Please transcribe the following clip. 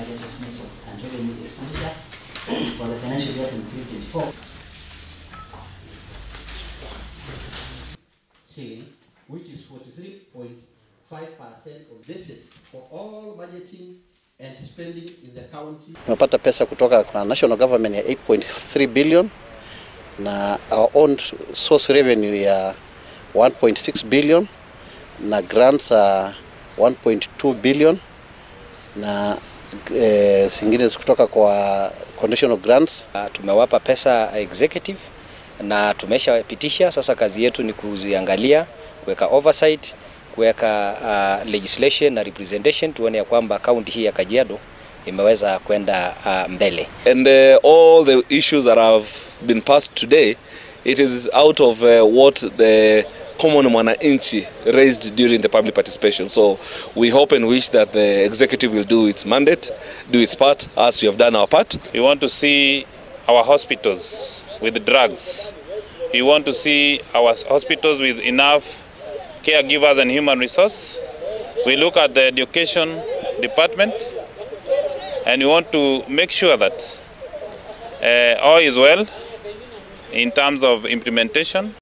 budget estimates and revenue expenditure for the financial year 23-24. Shilling, which is 43.5% of basis for all budgeting and spending in the county. Tumepata pesa kutoka kwa national government ya 8.3 billion na our own source revenue ya 1.6 billion na grants 1.2 billion na zingine kutoka kwa conditional grants. Tumewapa pesa executive na tumeshapitisha. Sasa kazi yetu ni kuziangalia, kuweka oversight, kuweka legislation na representation, tuone ya kwamba county hii ya Kajiado imeweza kwenda mbele. And all the issues that have been passed today, it is out of what the common mwananchi raised during the public participation. So we hope and wish that the executive will do its mandate, do its part, as we have done our part. We want to see our hospitals with drugs. We want to see our hospitals with enough caregivers and human resource. We look at the education department and we want to make sure that all is well in terms of implementation.